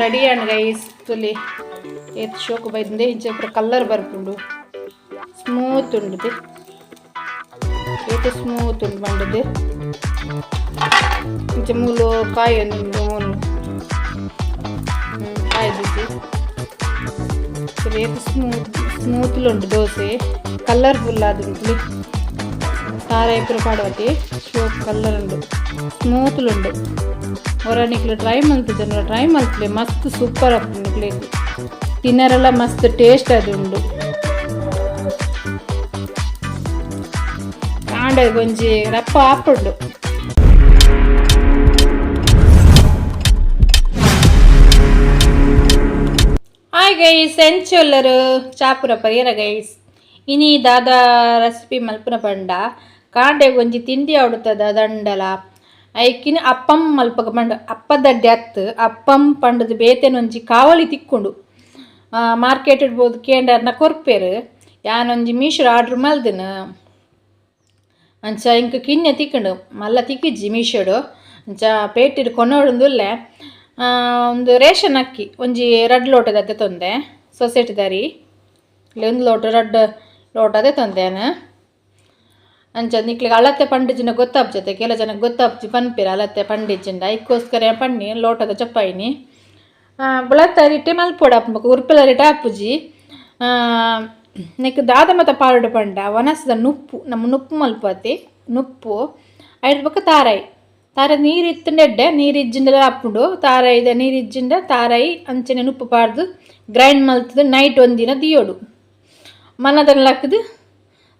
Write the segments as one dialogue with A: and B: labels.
A: Ready ಆಂಡ್ guys. ತುಲಿ ಏತ್ ಶೋಕು ಬೈದಂದೆ. ಇಂಚ ಪೂರ ಕಲರ್ ಬರ್ಪುಂಡು. ಸ್ಮೂತ್ ಉಂಡು, ಏತ್ ಸ್ಮೂತ್ ಉಂಡು ಪಂಡದು. ಇಂಚ ಮೂಲು ಕಾಯಿ ಉಂಡು, ಮೂಲು ಕಾಯಿ ದಿತಿ. ಏತ್ ಸ್ಮೂತ್ ಸ್ಮೂತ್ಲು ಉಂಡು ದೋಸೆ. ಕಲರ್ಫುಲ್ ಆದುಂಡು. ತಾರಾಯಿ ಪೂರ ಪಾಡವತಿ ಶೋಕ್ ಕಲರ್ ಉಂಡು, ಸ್ಮೂತ್ಲು ಉಂಡು. ಒರ ನಿಕ್ಲು ಟ್ರೈ ಮಲ್ತಿಜನ, ಟ್ರೈ ಮಲ್ಪಲೆ. ಮಸ್ತ್ ಸೂಪರ್ ಆಪುಂಡು. ನಿಕ್ಲೆಗ್ ತಿನ್ನರೆಲ್ಲ ಮಸ್ತ್ ಟೇಸ್ಟ್ ಆದುಂಡು. ಕಾಂಡೆ ಒಂಜಿ ರಪ್ಪ ಆಪುಂಡು. ಹಾಯ್ ಗೈಸ್, ಎಂಚೊಲ್ಲರು? ಚಾಪುರ ಪರಿಯರ ಗೈಸ್. ಇನಿ ದಾದ ರೆಸಿಪಿ ಮಲ್ಪುನ ಪಂಡ, ಕಾಂಡೆ ಒಂಜಿ ತಿಂಡಿ ಆವಡುತ್ತದ ದಂಡಲ ಐಕಿನ ಅಪ್ಪಂ ಮಲ್ಪಗ ಪಂಡ. ಅಪ್ಪದಡ್ಡೆ ಅತ್ತು, ಅಪ್ಪಂ ಪಂಡದು ಬೇತೆನೊಂಜಿ ಕಾವಲಿ ತಿಕ್ಕುಂಡು. ಮಾರ್ಕೆಟ್ ಇಡ್ಬೋದು, ಕೇಂಡರ್ನ ಕೊರ್ಪೇರು. ಯಾನೊಂಜಿ ಮೀಶೋಡ್ ಆರ್ಡ್ರ್ ಮಲ್ದಿನ. ಅಂಚ ಇಂಕ್ ಕಿನ್ಯ ತಿಕ್ಕುಂಡು, ಮಲ್ಲ ತಿಕ್ಕಿಜ್ಜಿ ಮೀಶೋಡು. ಅಂಚ ಪೇಟೆಡ್ ಕೊನೊಡುಂದುಲ್ಲೆ. ಒಂದು ರೇಷನ್ ಅಕ್ಕಿ ಒಂಜಿ ರಡ್ಡ್ ಲೋಟದ ತೊಂದೆ. ಸೊಸೈಟಿದಾರಿ ಒಂದು ಲೋಟ, ರಡ್ಡ್ ಲೋಟದೆ ತೊಂದೆ. ಅಂಚ ನಿಕ್ಲೆಗ್ ಅಳತೆ ಪಂಡಿಜಿನ ಗೊತ್ತಾಪ್ಜತೆ. ಕೆಲ ಜನ ಗೊತ್ತಾಪ್ಜಿ ಪನ್ಪೆರ್, ಅಳತೆ ಪಂಡಿಜ್ಜಿಂಡ. ಐಕ್ಕೋಸ್ಕರ ಪನ್ನಿ, ಲೋಟದ ಚಪ್ಪಾಯಿನಿ. ಬುಳತ್ತ ಅರಿಟೆ ಮಲ್ಪೊಡು ಬೊಕ ಉರ್ಪೆಲ ಅರಿಟೆ ಆಪುಜಿ. ನೆಕ್ಕ್ ದಾದ ಮಾತ ಪಾಡೊಡು ಪಂಡ, ವನಸ್ದ ನುಪ್ಪು, ನಮ್ಮ ನುಪ್ಪು ಮಲ್ಪುವತೆ ನುಪ್ಪು. ಐಟ್ ಬೊಕ ತಾರಾಯಿ. ತಾರಾಯಿ ನೀರು ಇತ್ತ್ಂಡ ಎಡ್ಡೆ, ನೀರು ಇಜ್ಜಿಂಡಲ ಆಪುಂಡು. ತಾರಾಯಿದ ನೀರು ಇಜ್ಜಿಂಡ ತಾರಾಯಿ ಅಂಚನೆ ನುಪ್ಪು ಪಾಡ್ದು ಗ್ರೈಂಡ್ ಮಲ್ತ್ದ್ ನೈಟ್ ಒಂದಿನ ದೀಯೊಡು. ಮನದನ್ ಲಕ್ಕ್ದ್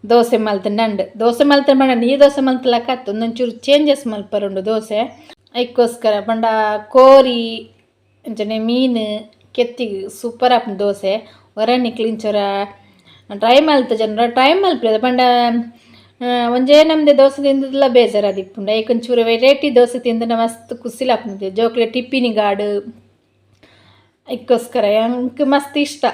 A: ದೋಸೆ ಮಲ್ತ್ಂಡ. ದೋಸೆ ಮಲ್ತ್ಂಡ ಪಂಡ ನೀರು ದೋಸೆ ಮಲ್ತ್ಲಕ್ಕ ಅತ್ತ್, ಒಂದೊಂಚೂರು ಚೇಂಜಸ್ ಮಲ್ಪರುಂಡು ದೋಸೆ. ಐಕ್ಕೋಸ್ಕರ ಪಂಡ ಕೋರಿ ಅಂಚನೆ ಮೀನು ಕೆತ್ತಿಗ್ ಸೂಪರ್ ಆಪುಂಡು ದೋಸೆ. ಒರ ನಿಕ್ಲ್ ಇಂಚೊರ ಟ್ರೈ ಮಲ್ತ್ ಜನರ ಟ್ರೈ ಮಲ್ಪುಲೆ. ಪಂಡ ಒಂಜೇ ನಮ್ದೆ ದೋಸೆ ತಿಂದುದ್ಲ ಬೇಜಾರ್ ಆದಿಪ್ಪುಂಡು. ಐಕ್ ಒಂಚೂರು ವೆರೈಟಿ ದೋಸೆ ತಿಂದ್ಂಡ ಮಸ್ತ್ ಕುಸಿಲ ಆಪುಂಡು. ಜೋಕ್ಲೆ ಟಿಪ್ಪಿನಿಗಾಡ್ ಐಕ್ಕೋಸ್ಕರ ಎಂಕ್ ಮಸ್ತ್ ಇಷ್ಟ.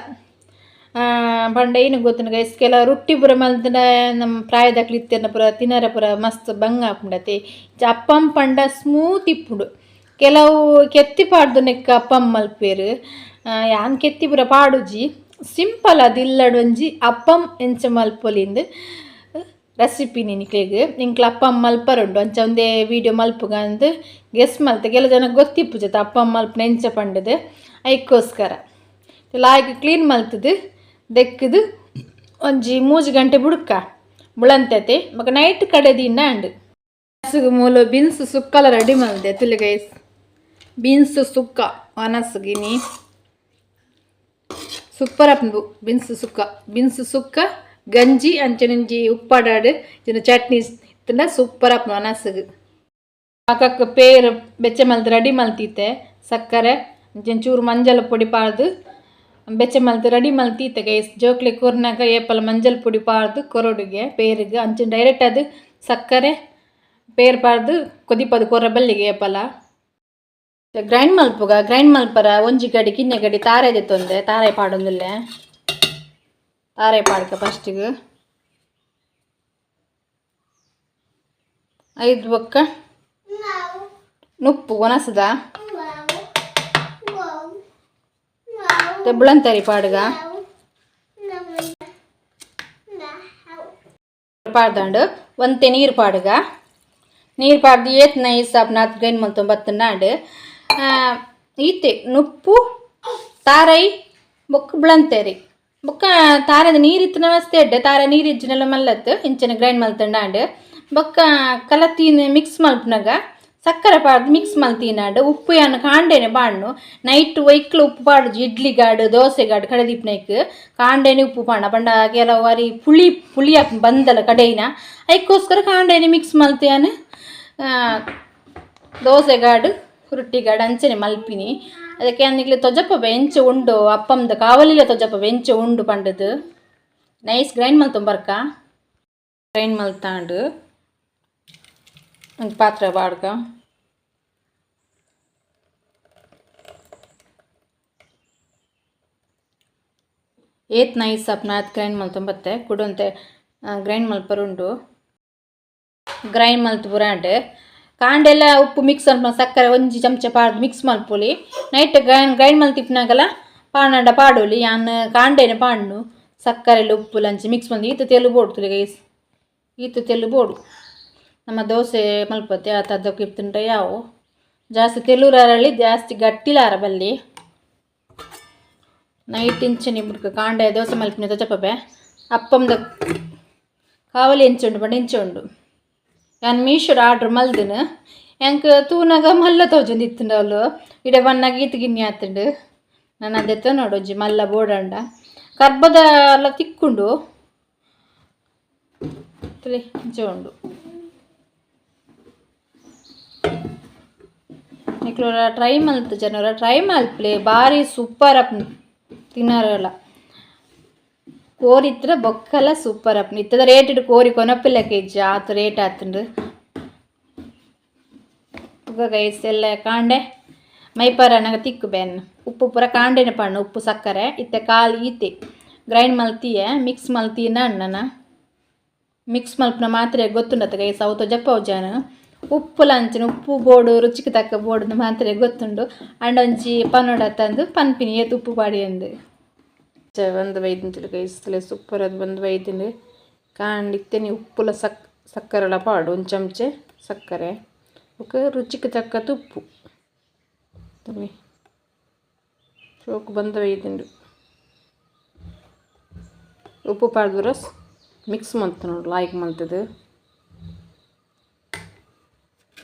A: ಪಂಡ ಏನು ಗೊತ್ತುಂಡು ಗೈಸ್, ಕೆಲವು ರೊಟ್ಟಿ ಪೂರ ಮಲ್ತ್ಂಡ ನಮ್ಮ ಪ್ರಾಯದಕ್ಲು ಇತ್ತೆರ್ನ ಪೂರ ತಿನರೆ ಪೂರ ಮಸ್ತ್ ಬಂಗ ಆಪುಂಡತೆ. ಅಪ್ಪಂ ಪಂಡ ಸ್ಮೂತ್ ಇಪ್ಪುಂಡು. ಕೆಲವು ಕೆತ್ತಿ ಪಾಡ್ದು ನೆಕ್ಕ್ ಅಪ್ಪಂ ಮಲ್ಪುವೆರ್. ಯಾನ್ ಕೆತ್ತಿ ಪೂರ ಪಾಡುಜಿ. ಸಿಂಪಲ್ ಆದ್ ಇಲ್ಲಡ್ ಒಂಜಿ ಅಪ್ಪಂ ಎಂಚ ಮಲ್ಪೊಲಿಂದ್ ರೆಸಿಪಿ ನಿಕ್ಲೆಗ್. ಎಂಕ್ಲ ಅಪ್ಪಂ ಮಲ್ಪರುಂಡು. ಅಂಚ ಒಂದೇ ವೀಡಿಯೋ ಮಲ್ಪುಗ ಅಂದ್ ಗೆಸ್ ಮಲ್ತೆ. ಕೆಲವು ಜನ ಗೊತ್ತಿಪ್ಪುಜತ ಅಪ್ಪಂ ಮಲ್ಪುನ ಎಂಚ ಪಂಡದು. ಐಕ್ಕೋಸ್ಕರ ಲಾಯ್ಕ್ ಕ್ಲೀನ್ ಮಲ್ತುದು ದೆಕ್ಕುದು ಒಂಜಿ 3 ಗಂಟೆ ಬುಡ್ಕ ಬುಳಂತತೆ. ಬೊಕ ನೈಟ್ ಕಡೆ ದೀಂಡ ಆಂಡ್. ಮೂಲು ಬೀನ್ಸ್ ಸುಕ್ಕಲ ರೆಡಿ ಮಲ್ದೆ. ತೂಲೆ ಗೈಸ್, ಬೀನ್ಸ್ ಸುಕ್ಕ ವನಸ್ಗಿನಿ ಸೂಪರ್ ಆಪುಂಡು ಬೀನ್ಸ್ ಸುಕ್ಕ. ಬೀನ್ಸ್ ಸುಕ್ಕ ಗಂಜಿ ಅಂಚನೆ ಉಪ್ಪಾಡಾಡು ಇಜ್ಜಿಂಡ ಚಟ್ನಿ ಇತ್ತುಂಡ ಸೂಪರ್ ಆಪುಂಡು ವನಸ್ಗ್. ಪಕ್ಕಕ್ ಪೇರ್ ಬೆಚ್ಚ ಮಲ್ತ್ ರೆಡಿ ಮಲ್ತಿತ್ತೆ. ಸಕ್ಕರೆ ಅಂಚನೆ ಚೂರು ಮಂಜಲ್ ಪೊಡಿ ಪಾಡ್ದು ಬೆಚ್ಚ ಮಲ್ತ್ ರೆಡಿ ಮಲ್ತಿತ್ತೆ ಗೈಸ್. ಜೋಕ್ಲೆಗ್ ಕೊರ್ನಗ ಏಪಲ ಮಂಜಲ್ ಪೊಡಿ ಪಾಡ್ದು ಕೊರೊಡುಗೆ ಪೇರಿಗೆ. ಅಂಚನೆ ಡೈರೆಕ್ಟ್ ಅದು ಸಕ್ಕರೆ ಪೇರ್ ಪಾಡ್ದು ಕೊದಿಪದು ಕೊರ ಬಲ್ಲಿಗೆ ಏಪಲ. ಗ್ರೈಂಡ್ ಮಲ್ಪುಗ. ಗ್ರೈಂಡ್ ಮಲ್ಪರ ಒಂಜಿ ಗಡಿ ಕಿನ್ಯ ಗಡಿ ತಾರಾಯಿ ದೆತ್ತೊಂದೆ. ತಾರಾಯಿ ಪಾಡೊಂದುಲ್ಲೆ. ತಾರಾಯಿ ಪಾಡ್ಕ ಫಸ್ಟಿಗೆ. ಐದು ಬೊಕ್ಕ ನುಪ್ಪು ಒಣಸದ ಬುಳಂತರಿ ಪಾಡ್ಗ. ಪಾಡ್ದಾಂಡು ಒಂತೆ ನೀರು ಪಾಡ್ಗ. ನೀರು ಪಾಡ್ದು ಏತ್ ನೈಸ್ ಆಪ್ನ ಗ್ರೈಂಡ್ ಮಲ್ತೊಂದು ಬತ್ತುಂಡಾಂಡ್. ಈತೆ ನುಪ್ಪು, ತಾರಾಯಿ ಬೊಕ್ಕ ಬುಳಂತೆರಿ. ಬೊಕ್ಕ ತಾರದ ನೀರು ಇತ್ತಿನ ಮಸ್ತ್ ಎಡ್ಡೆ, ತಾರ ನೀರು ಇಜ್ಜಿನೆಲ್ಲ ಮಲ್ಲತ್ತು. ಇಂಚನೆ ಗ್ರೈಂಡ್ ಮಲ್ತುಂಡಾಂಡ್. ಬೊಕ್ಕ ಕಲತೀನ್ ಮಿಕ್ಸ್ ಮಲ್ಪುನಗ ಸಕ್ಕರೆ ಪಾಡ್ದು ಮಿಕ್ಸ್ ಮಲ್ತಿನಾಂಡ್. ಉಪ್ಪು ಯಾನ್ ಕಾಂಡೆನೆ ಪಾಡ್ನು. ನೈಟ್ ಒಯ್ಕ್ಲ ಉಪ್ಪು ಪಾಡುಜಿ. ಇಡ್ಲಿಗಾಡು ದೋಸೆಗಾಡು ಕಡೆದೀಪುನೈಕ್ ಕಾಂಡೆನೆ ಉಪ್ಪು ಪಾಡ. ಪಂಡ ಕೆಲವು ವಾರಿ ಪುಳಿ ಪುಳಿ ಆಪುಂಡು ಬಂದಲ ಕಡೆಯಿನ. ಐಕ್ಕೋಸ್ಕರ ಕಾಂಡೆನೆ ಮಿಕ್ಸ್ ಮಲ್ತ್ ಯಾನ್ ದೋಸೆಗಾಡು ರೊಟ್ಟಿಗಾಡು ಅಂಚನೆ ಮಲ್ಪಿನಿ. ಅದಕ್ಕೆ ಯಾನ್ ತೊಜಪವೆ ಎಂಚ ಉಂಡು ಅಪ್ಪಂದ ಕಾವಲಿಲ ತೊಜಪವೆ ಎಂಚ ಉಂಡು ಪಂಡದು. ನೈಸ್ ಗ್ರೈಂಡ್ ಮಲ್ತೊಂಬರ್ಕ. ಗ್ರೈಂಡ್ ಮಲ್ತಾಂಡು. ಒಂಜಿ ಪಾತ್ರೆ ಪಾಡ್ಕ. ಏತ್ ನೈಸ್ ಆಪ್ನ ಆತ್ ಗ್ರೈಂಡ್ ಮಲ್ತೊಂಬತ್ತೆ. ಕುಡೊಂತೆ ಗ್ರೈಂಡ್ ಮಲ್ಪರುಂಡು. ಗ್ರೈಂಡ್ ಮಲ್ತ್ ಪೂರ ಆಂಡ್. ಕಾಂಡೆಲ್ಲ ಉಪ್ಪು ಮಿಕ್ಸ್ ಮಲ್ಪ ಸಕ್ಕರೆ ಒಂಜಿ ಚಮಚ ಪಾಡ್ದು ಮಿಕ್ಸ್ ಮಲ್ಪೊಲಿ ನೈಟ್ ಗ್ರೈಂಡ್ ಗ್ರೈಂಡ್ ಮಲ್ತಿಪ್ಪುನಾಗಲ ಪಾಡಂಡ ಪಾಡೊಲಿ ಯಾನ್ ಕಾಂಡೆನೆ ಪಾಡ್ನು ಸಕ್ಕರೆಲ ಉಪ್ಪು ಲಂಚಿ ಮಿಕ್ಸ್ ಮಲ್ತ್ ಈತ್ ತೆಲು ಬೋಡು ತೂಲೆ ಗೈಸ್ ಈತ್ ತೆಲು ಬೋಡು. ನಮ್ಮ ದೋಸೆ ಮಲ್ಪತ್ತೆ ಆತ ಅದಕ್ಕೆ ಇತ್ತುಂಟ ಯಾವು ಜಾಸ್ತಿ ತೆಲುರಾರಳಿ ಜಾಸ್ತಿ ಗಟ್ಟಿಲಾರ ಬಲ್ಲಿ. ನೈಟ್ ಇಂಚನೆ ಬುಡ್ಕ ಕಾಂಡೆ ದೋಸೆ ಮಲ್ಪಿನ ತೋಜಪಬೆ ಅಪ್ಪಂದ ಕಾವಲಿ ಎಂಚುಂಡು ಪಂಡ ಇಂಚ ಉಂಡು. ಯಾನ್ ಮೀಶೋಡ್ ಆರ್ಡ್ರ್ ಮಲ್ದಿನ ಎಂಕ್ ತೂನಗ ಮಲ್ಲ ತೋಜೊಂದು ಇತ್ತುಂಡು ಅವ್ಲು ಇಡೆ ಬನ್ನಾಗ ಈತ್ ಗಿನ್ನಿ ಆತುಂಡು. ನನ ದೆತ್ತೊನೊಡು ಒಂಜಿ ಮಲ್ಲ ಬೋಡಂಡ ಕರ್ಬದ ಎಲ್ಲ ತಿಕ್ಕುಂಡು ತೂಲೆ ಇಂಚ ಉಂಡು. ನಿಕ್ಲೋರ ಟ್ರೈ ಮಲ್ತ್ ಜನರ ಟ್ರೈ ಮಲ್ಪಲೆ ಬಾರಿ ಸೂಪರ್ ಆಪುಂಡು ತಿನ್ನರೆಲ. ಕೋರಿ ಇತ್ತಿನ ಬೊಕ್ಕಲ ಸೂಪರ್ ಆಪುಂಡು ಇತ್ತದ ರೇಟ್ ಕೋರಿ ಕೊನಪಿಲಕ ಇಜ್ಜಿ ಆತ್ ರೇಟ್ ಆತುಂಡು. ಬೊಕ ಗೈಸ್ ಎಲ್ಲ ಕಾಂಡೆ ಮೈಪರ ನಗ ತಿಕ್ಕು ಬೆನ್ ಉಪ್ಪು ಪೂರ ಕಾಂಡೆನೆ ಪಾಡ್ನ ಉಪ್ಪು ಸಕ್ಕರೆ ಇತ್ತೆ ಕಾಲ್ ಈತೆ ಗ್ರೈಂಡ್ ಮಲ್ತಿಯೆ ಮಿಕ್ಸ್ ಮಲ್ತಿನ ನನ ಮಿಕ್ಸ್ ಮಲ್ಪುನ ಮಾತ್ರ ಗೊತ್ತುಂಡತ್ತ ಗೈಸ್ ಅವು ತೊಜಪಾವುಜಾನ್ ಉಪ್ಪುಲ ಅಂಚನೆ ಉಪ್ಪು ಬೋಡು ರುಚಿಗೆ ತಕ್ಕ ಬೋಡು ಮಾತ್ರ ಗೊತ್ತುಂಡು. ಅಂಡ ಒಂಜಿ ಪನೊಡತ್ತಂದು ಪನ್ಪಿನಿ ಏತ್ ಉಪ್ಪು ಪಾಡಿಯಂದು. ಬಂದು ಬೈದಿಂತಲು ಗೈಸ್ ಸೂಪರ್ ಅದು ಬಂದು ಬೈದಿಂಡು. ಕಾಂಡ್ ಇತ್ತೆನೆ ಉಪ್ಪುಲ ಸಕ್ಕರೆಲ ಪಾಡು ಒಂದು ಚಮಚೆ ಸಕ್ಕರೆ ಬೊಕ ರುಚಿಗೆ ತಕ್ಕತ್ ಉಪ್ಪು ತೂಲೆ ಶೋಕು ಬಂದ ಬೈದಿಂಡು. ಉಪ್ಪು ಪಾಡ್ದು ಮಿಕ್ಸ್ ಮಲ್ತ್ ನೋಡು ಲಾಯ್ಕ್ ಮಲ್ತುದು.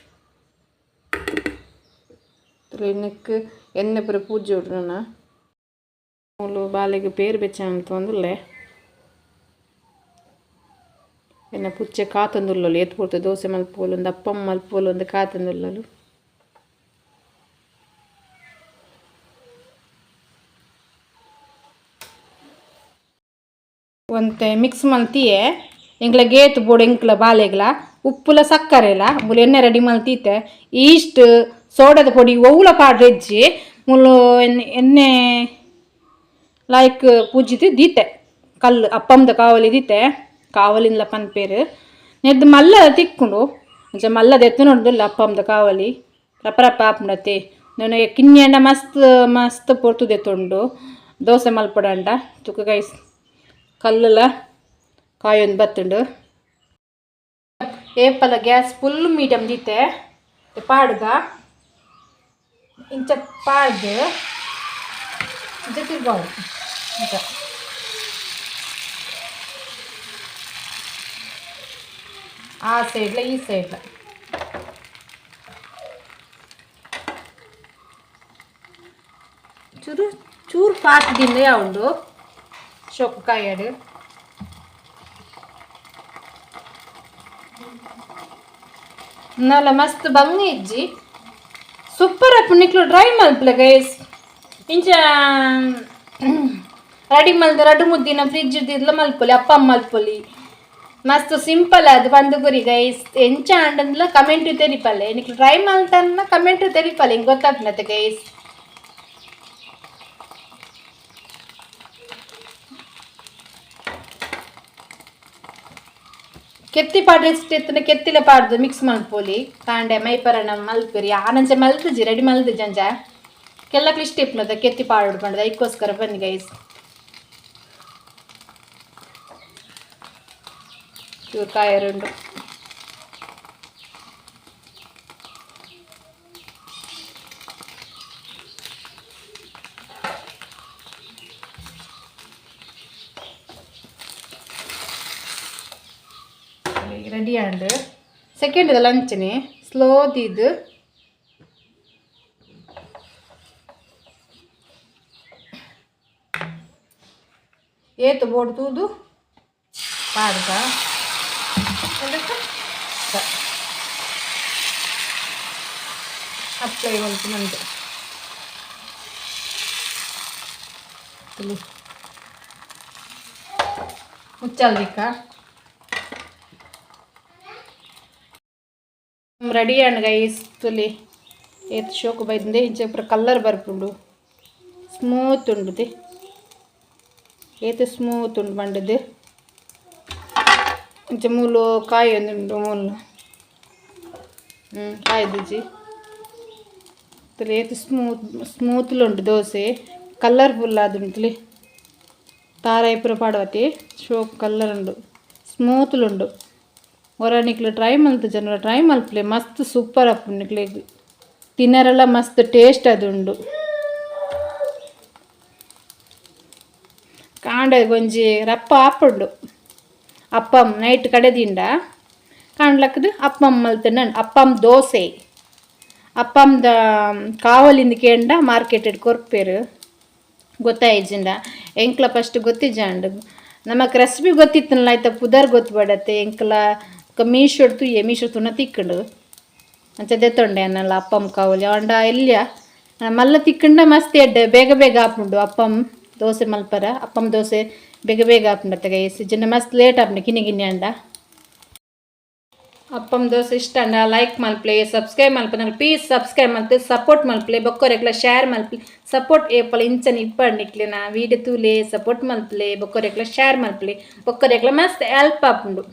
A: ನೆಕ್ಕ್ ಎಣ್ಣೆ ಪೂರ ಪೂಜೊಡು ನನ ಮೂಲು ಬಾಲೆಗ್ ಪೇರ್ ಬೆಚ್ಚ ಮಲ್ತೊಂದುಲ್ಲೆ ಎನ್ನ ಪುಚ್ಚೆ ಕಾತೊಂದುಲ್ಲೊಲು ಏತ್ ಪೊರ್ತು ದೋಸೆ ಮಲ್ಪೊಲು ಉಂದು ಅಪ್ಪಮ್ ಮಲ್ಪೊಲು ಉಂದು ಕಾತೊಂದುಲ್ಲೊಲು. ಒಂತೆ ಮಿಕ್ಸ್ ಮಲ್ತಿಯೆ ಎಂಕ್ಲ ಏತ್ ಬೋಡು ಎಂಕ್ಲ ಬಾಲೆಗ್ಲ ಉಪ್ಪುಲ ಸಕ್ಕರೆಲ ಮೂಲು ಎಣ್ಣೆ ರೆಡಿ ಮಲ್ತೀತೆ ಈಸ್ಟ್ ಸೋಡದ ಪೊಡಿ ಒವ್ಲ ಪಾಡ್ರೆ ಇಜ್ಜಿ ಮೂಲು ಎಣ್ಣೆ ಎಣ್ಣೆ ಲಾಯ್ಕ್ ಪೂಜಿದ್ ದೀತೆ ಕಲ್ಲು ಅಪ್ಪಮ್ದ ಕಾವಲಿ ದೀತೆ ಕಾವಲಿಂದ್ಲ ಪನ್ಪೆರ್ ನೆರ್ದ್ ಮಲ್ಲ ತಿಕ್ಕುಂಡು ಅಂಚ ಮಲ್ಲ ದೆತ್ತೊನೊಡುಲ್ಲ ಅಪ್ಪಮ್ದ ಕಾವಲಿ ರಪ ರಪ ಆಪುಂಡತೆ ಉಂದು ಕಿನ್ನಿ ಮಸ್ತ್ ಮಸ್ತ್ ಪೊರ್ತು ದೆತ್ತುಂಡು ದೋಸೆ ಮಲ್ಪೊಡಂಡ ತುಕ ಗೈಸ್ ಕಲ್ಲುಲ ಕಾಯೊಂದು ಬತ್ತುಂಡು. ಏಪಲ ಗ್ಯಾಸ್ ಫುಲ್ ಮೀಡಿಯಮ್ ದೀತೆ ಪಾಡ್ಗ ಇಂಚ ಪಾಡ್ದ್ ಇಂಚ ತಿರ್ಗಾವೊಡು ಇಂಚ. ಆ ಸೈಡ್ಲ ಈ ಸೈಡ್ಲ ಚೂರು ಚೂರು ಫಾಸ್ಟ್ ದಿಂಡ ಉಂಡು ಶೋಕು ಕಾಯಡ್. ನಲ್ಲ ಮಸ್ತ್ ಬಂಗ ಇಜ್ಜಿ ಸೂಪರ್ ಆಪುಂಡು ನಿಕ್ಲು ಟ್ರೈ ಮಲ್ಪುಲೆ ಗೈಸ್. ಇಂಚ ರೆಡಿ ಮಲ್ತ್ ರಡ್ಡ್ ಮುದ್ದಿನ ಫ್ರಿಜ್ ದೀದ್ಲ ಮಲ್ಪೊಲಿ ಅಪ್ಪಮ್ ಮಲ್ಪೊಲಿ ಮಸ್ತ್ ಸಿಂಪಲ್ ಅದು ಪಂದ್ ಕೊರಿ ಗೈಸ್. ಎಂಚ ಆಂಡಂದ್ಲ ಕಮೆಂಟ್ ತೆರಿಪಲ್ಲೆ ನಿಕ್ಲು ಟ್ರೈ ಮಲ್ತನ್ನ ಕಮೆಂಟ್ ತೆರಿಪಲ್ಲೆ ಇಂಕ್ ಗೊತ್ತಾಪುಂಡತೆ ಗೈಸ್. ಕೆತ್ತಿ ಪಾಡ್ರೆ ಇತ್ತಿನ ಕೆತ್ತಿಲ ಪಾಡ್ದು ಮಿಕ್ಸ್ ಮಲ್ಪೊಲಿ ಕಾಂಡೆ ಮೈಪರಣ ಮಲ್ಪೆರ್ ಯಾನಂಚ ಮಲ್ತುಜಿ ರೆಡಿ ಮಲ್ತುಜಿ ಅಂಚ ಕೆಲಕ್ಲ ಇಷ್ಟ ಇಪ್ಪುನದ ಕೆತ್ತಿ ಪಾಡೊಡು ಪಂಡ್ದ್ ಐಕೋಸ್ಕರ ಬನ್ನಿ ಗೈಸ್. ಚೂರು ಕಾಯರುಂಡು ರೆಡಿ ಆಂಡ್ ಸೆಕೆಂಡ್ ಲಂಚ್ನೆ ಸ್ಲೋ ದೀದ್ ಏತ್ ಬೋಡು ತೂದು ಪಾಡ್ದ ಅಪ್ಲೈ ಮಲ್ಪುನಂತೆ ಮುಚ್ಚಲ್ದಿಕ್ಕ ರೆಡಿ ಆಂಡ್ ಗೈಸ್. ತೂಲೆ ಏತ್ ಶೋಕು ಬೈದಿಂದೆ ಇಂಚ ಪೂರ ಕಲರ್ ಬರ್ಪುಂಡು ಸ್ಮೂತ್ ಉಂಡುದೆ ಏತ್ ಸ್ಮೂತ್ ಉಂಡು ಪಂಡುದು ಇಂಚ ಮೂಲು ಕಾಯಿ ಉಂಡು ಮೂಲು. ಕಾಯ್ದಿಜಿ ತಲೆ ಸ್ಮೂತ್ ಸ್ಮೂತ್ಲು ಉಂಟು ದೋಸೆ ಕಲರ್ಫುಲ್ ಆದುಂಟುಲಿ ತಾರಾಯಿ ಪೂರ ಪಾಡವತಿ ಶೋಕ್ ಕಲರ್ ಉಂಡು ಸ್ಮೂತ್ಲು ಉಂಡು. ಒರ ನಿಕ್ಲು ಟ್ರೈ ಮಲ್ತು ಜನರ ಟ್ರೈ ಮಲ್ಪಲೆ ಮಸ್ತ್ ಸೂಪರ್ ಆಪುಂಡು ನಿಕ್ಲೆಗ್ ತಿನರೆಲ ಮಸ್ತ್ ಟೇಸ್ಟ್ ಆದುಂಡು. ಕಾಂಡೆ ಒಂಜಿ ರಪ್ಪ ಆಪುಂಡು ಅಪ್ಪಮ್ ನೈಟ್ ಕಡೆದಿಂಡ ಕಾಂಡ್ಲಕ್ಕದು ಅಪ್ಪಮ್ ಮಲ್ತಂಡ ಅಪ್ಪಮ್ ದೋಸೆ ಅಪ್ಪಮ್ದ ಕಾವಲಿಂದ ಕೇಂಡ ಮಾರ್ಕೆಟೆಡ್ ಕೊರ್ಪೆರ್ ಗೊತ್ತಾಯಿಜಿಂಡ ಎಂಕ್ಲ ಫಸ್ಟ್ ಗೊತ್ತಿಜ್ಜಾಂಡ್ ನಮಕ್ ರೆಸಿಪಿ ಗೊತ್ತಿತ್ತಲ್ಲ ಐತ ಪುದರ್ ಗೊತ್ತು ಎಂಕ್ಲ ಮೀಶೋಡ್ ತೂಯೆ ಮೀಶೋ ತುನ ತಿಕ್ಕುಂಡು ಅಂಚ ದೆತ್ತೊಂಡೆ ಅನ್ನಲ್ಲ ಅಪ್ಪಮ್ ಕಾವಲಿ ಅಂಡ ಎಲ್ಯ ಮಲ್ಲ ತಿಕ್ಕಂಡ ಮಸ್ತ್ ಎಡ್ಡೆ ಬೇಗ ಬೇಗ ಆಪುಂಡು ಅಪ್ಪಮ್ ದೋಸೆ ಮಲ್ಪರ ಅಪ್ಪಮ್ ದೋಸೆ ಬೇಗ ಬೇಗ ಆಪುಂಡು ಅತ್ತಗ ಜನ ಮಸ್ತ್ ಲೇಟ್ ಆಪುಂಡು ಕಿನ್ನಿ ಕಿನ್ನಿ ಅಂಡ. ಅಪ್ಪಮ್ ದೋಸೆ ಇಷ್ಟ ಅಂಡ ಲೈಕ್ ಮಲ್ಪಲೆ ಸಬ್ಸ್ಕ್ರೈಬ್ ಮಲ್ಪನೆ ಪ್ಲೀಸ್ ಸಬ್ಸ್ಕ್ರೈಬ್ ಮಲ್ತೆ ಸಪೋರ್ಟ್ ಮಲ್ಪಲೆ ಬೊಕ್ಕೊರೆಗ್ಲ ಶೇರ್ ಮಲ್ಪಲೆ ಸಪೋರ್ಟ್ ಏಪಲ ಇಂಚನ ಇಪ್ಪಡ್ ನಿಕ್ಲೆನ ವೀಡಿಯೋ ತೂಲೆ ಸಪೋರ್ಟ್ ಮಲ್ಪಲೆ ಬೊಕ್ಕೊರೆಗ್ಲ ಶೇರ್ ಮಲ್ಪಲೆ ಬೊಕ್ಕೊರೆಗ್ಲ ಮಸ್ತ್ ಹೆಲ್ಪ್ ಆಪುಂಡು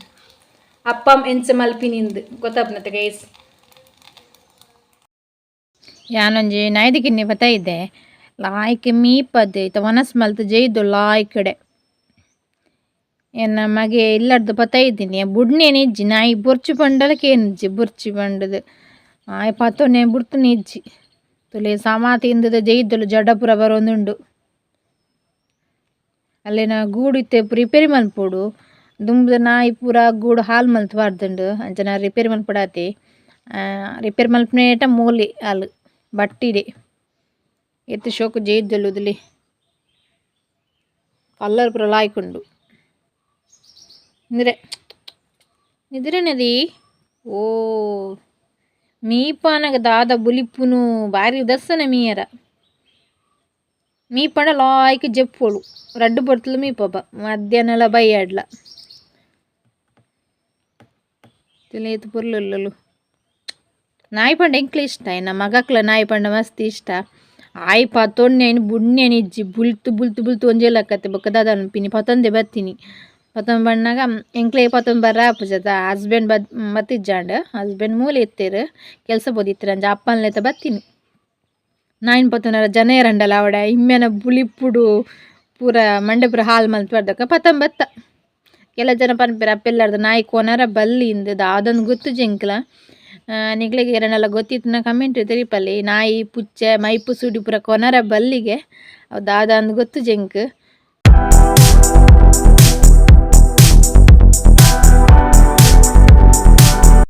A: ಅಪ್ಪಮ್ ಎಂಚ ಮಲ್ಪಿನಿಂದ್ ಗೊತ್ತಾಪುನತೆ ಗೈಸ್. ಯಾನೊಂಜಿ ನಾಯ್ದು ಕಿನ್ನಿ ಬತ್ತೈದೆ ಲಾಯ್ಕ್ ಮೀಪದ್ ಇತ್ತ ವನಸ್ ಮಲ್ತ್ ಜೈದು ಲಾಯ್ಕಡೆ ಎನ್ನ ಮಗೆ ಇಲ್ಲಡ್ದು ಬತ್ತೈದಿನಿ ಬುಡ್ನೇನೆ ಇಜ್ಜಿ ನಾಯಿ ಬೊರ್ಚು ಪಂಡಲ ಕೇನಿಜ್ಜಿ ಬೊರ್ಚಿ ಪಂಡುದು ಆಯ್ ಪತ್ತೊನೆ ಬುಡ್ತುನೆ ಇಜ್ಜಿ ತುಲೆ ಸಮ ತಿಂದದ ಜೈದೊಲು ಜಡಪುರ ಬರೊಂದುಂಡು. ಅಲ್ಲೇನ ಗೂಡು ಇತ್ತೆ ರಿಪೇರಿ ಮಲ್ಪೊಡು ದುಂಬುದ ನಾಯಿ ಪೂರ ಗೂಡು ಹಾಲ್ ಮಲ್ತ್ ಪಾಡ್ದುಂಡು ಅಂಚನ ರಿಪೇರಿ ಮಲ್ಪೊಡಾತೆ ರಿಪೇರಿ ಮಲ್ಪುನೇಟ ಮೂಲಿ ಅಲ್ ಬಟ್ಟಿಡೆ ಏತ್ ಶೋಕು ಜೈದೊಲು ಉದುಲಿ ಕಲರ್ ಪೂರ ಲಾಯ್ಕ್ ಉಂಡು. ಇಂದ್ರೆ ನಿದ್ರೆನದಿ ಓ ಮೀಪಾನಗ ದಾದ ಬುಲಿಪುನು ಬಾರಿ ದರ್ಶನ ಮೀಯರ ಮೀಪಂಡ ಲಾಯ್ಕ್ ಜೆಪ್ಪೊಡು ರಡ್ಡ್ ಪೊರ್ತುಲು ಮೀಪೊಪ ಮಧ್ಯಾಹ್ನಲ ಬಯ್ಯಾಡ್ಲ ತೂಲೆ ಪೊರ್ಲು ನಾಯಿ ಪಂಡ ಎಂಕ್ಲ ಇಷ್ಟ ಎನ್ನ ಮಗಕ್ಲ ನಾಯಿ ಪಂಡ ಮಸ್ತ್ ಇಷ್ಟ ಆಯ್ ಪತೊನ್ನೆ ಐನ್ ಬುಡ್ನೇನೆ ಇಜ್ಜಿ ಬುಲ್ತು ಬುಲ್ತು ಬುಲ್ತು ಒಂಜೇ ಲಕ್ಕತ್ತೆ ಬೊಕ್ಕ ದಾದ ಪನ್ಪಿನಿ ಪತೊಂದೆ ಬತ್ತಿನಿ ಪತೊಂದು ಬನ್ನಗ ಎಂಕ್ಲೆ ಪತೊಂದು ಬರ್ರೆ ಆಪುಜತ ಹಸ್ಬೆಂಡ್ ಬತ್ತಿಜ್ಜಾಂಡ್ ಹಸ್ಬೆಂಡ್ ಮೂಲೆ ಇತ್ತೆರ್ ಕೆಲಸ ಪೋದಿತ್ತೆರ್ ಅಂಚ ಅಪ್ಪನ್ಲೆತ ಬತ್ತಿನಿ ನಾಯಿನ್ ಪತೊನರ ಜನ ಏರಂಡಲ ಆವಡೆ ಇಮ್ಮೆನ ಬುಲಿಪುಡು ಪೂರ ಮಂಡೆ ಪೂರ ಹಾಲ್ ಮಲ್ತ್ ಪಾಡ್ದಕ ಪತೊಂದು ಬತ್ತ. ಕೆಲ ಜನ ಪನ್ಪೆರ್ ಅಪ್ಪೆಲ್ಲಾರ್ದ ನಾಯಿ ಕೊನರ ಬಲ್ಲಿ ಇಂದ್ ದಾದಂದ್ ಗೊತ್ತುಜಿ ಎಂಕ್ಲ ನಿಕ್ಲೆಗ್ ಏರೆಂಡಲ ಗೊತ್ತಿತ್ತ್ಂಡ ಕಮೆಂಟ್ ತೆರಿಪಲೆ ನಾಯಿ ಪುಚ್ಚೆ ಮೈಪು ಸುಡಿ ಪೂರ ಕೊನರ ಬಲ್ಲಿಗೆ ಅವು ದಾದಂದ್ ಗೊತ್ತುಜಿ ಎಂಕ್.